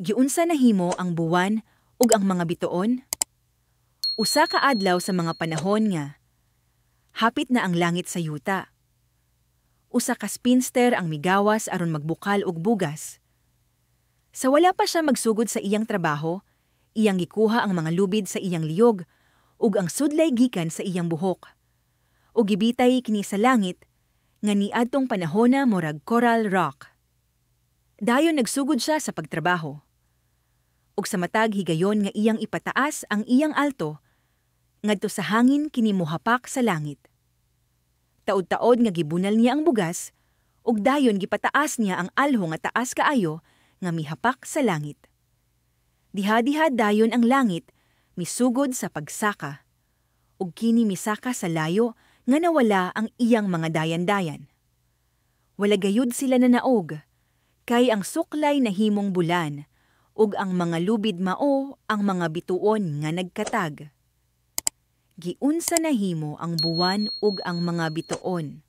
Giunsa nahimo ang buwan ug ang mga bituon? Usa ka adlaw sa mga panahon nga hapit na ang langit sa yuta, usa ka spinster ang migawas aron magbukal og bugas. Sa wala pa siya magsugod sa iyang trabaho, iyang gikuha ang mga lubid sa iyang liyog ug ang sudlay gikan sa iyang buhok. Ug gibitay kini sa langit nga niadtong panahona murag coral rock. Dayon nagsugod siya sa pagtrabaho. Ug sa matag higayon nga iyang ipataas ang iyang alto, ngadto sa hangin kini mohapak sa langit. Taod-taod nga gibunal niya ang bugas, ug dayon gipataas niya ang alho nga taas kaayo nga mihapak sa langit. Diha-diha dayon ang langit misugod sa pagsaka, ug kini misaka sa layo nga nawala ang iyang mga dayan-dayan. Wala gayud sila nanaog, kay ang suklay nahimong bulan, ug ang mga lubid mao ang mga bituon nga nagkatag. Giunsa nahimo ang buwan ug ang mga bituon?